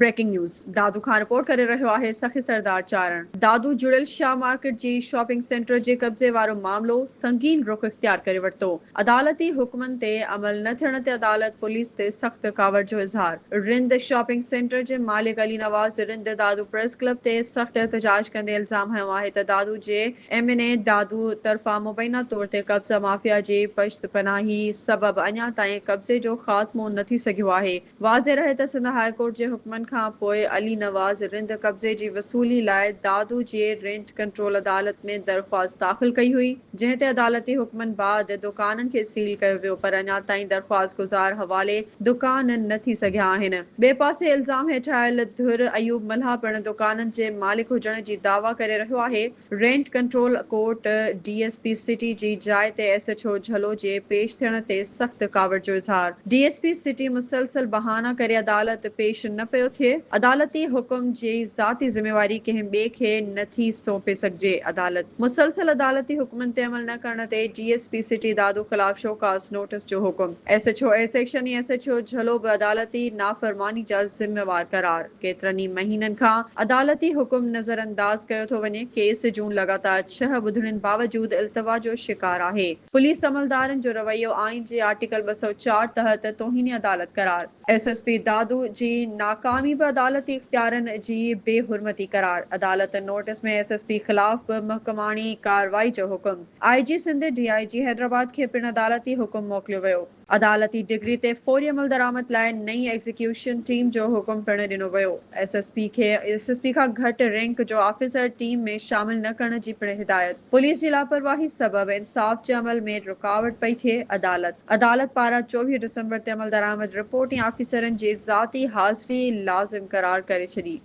Breaking news Dadu کان report ڪري رهيو آهي سخي سردار چارڻ دادو جڙيل شاهه مارڪيٽ جي شاپنگ سينٽر جي قبضي وارو معاملو سنگين رخ اختيار ڪري ورتو عدالتي حڪمن تي عمل نه ٿيڻ تي عدالت پوليس تي سخت ڪاوڙ جو اظهار رند شاپنگ سينٽر جي مالڪ علي نواز رند دادو پريس ڪلب تي سخت احتجاج ڪندي الزام هنيو آهي ته دادو جي ايم اين اي دادو طرفان مبينا طور تي قبضا مافيا جي پشت پناهي سبب اڃا تائين قبضي جو خاتمو نه ٿي سگهيو آهي. واضح رهي ته سنڌ هاء ڪورٽ جي حڪمن کان پوء علي نواز رند قبضي جي وصولي لاء دادو جي رينٽ ڪنٽرول عدالت ۾ درخواست داخل ڪئي هئي، جنهن تي عدالتي حڪمن بعد دڪانن کي سيل ڪيو ويو پر اڃا تائين درخواستگذار حوالي دڪان نه ٿي سگهيا آهن. ٻئي پاسي الزام هيٺ آيل ڌر ايوب ملاح پڻ دڪانن جي مالڪ هجڻ جي دعويٰ ڪري رهيو آهي. Rent control court D S P city جي جاء تي ايس ايڇ او جهلو جي پيش ٿيڻ تي سخت ڪاوڙ جو اظهار، ڊي ايس پي سٽي مسلسل بهانا ڪري عدالت پيش نه پيو ٿئي، عدالتي حڪم جي ذاتي ذميواري ڪنهن ٻئي کي نه ٿي سونپي سگهجي، عدالت مسلسل عدالتي حڪمن تي عمل نه ڪرڻ تي D S P city Dadu خلاف شوڪاز نوٽيس جو حڪم، S H O A section ۽ S H O Jhalo به عدالتي نافرماني جا ذميوار قرار. ڪيترن ئي مهينن کان عدالتي حڪم نظرانداز ڪيو ٿو وڃي، ڪيس جون لڳاتار ڇهه ٻڌڻين باوجود التوا جو شڪار آهي، پوليس عملدارن جو رويو آئين جي آرٽيڪل 204 تحت توهين عدالت قرار، ايس ايس پي دادو جي ناڪامي به عدالتي اختيارن جي بي حرمتي قرار، عدالت نوٽيس ۾ ايس ايس پي خلاف به محڪماڻي ڪارروائي جو حڪم، I G Sindh, D I G Hyderabad کي پڻ عدالتي حڪم موڪليو ويو. عدالتي ڊگري تي فوري عملدرآمد لاء نئين ايگزيڪيوشن ٽيم جو حڪم پڻ ڏنو ويو. ايس ايس پي کي ايس ايس پي کان گهٽ رينڪ جو آفيسر ٽيم ۾ شامل نه ڪرڻ جي پڻ هدايت. پوليس جي لاپرواهي سبب انصاف جي عمل ۾ رڪاوٽ پئي ٿئي، عدالت عدالت پاران 24 ڊسمبر تي عملدرآمد رپورٽ ۽ آفيسرن جي ذاتي حاضري لازم قرار ڪري ڇڏي.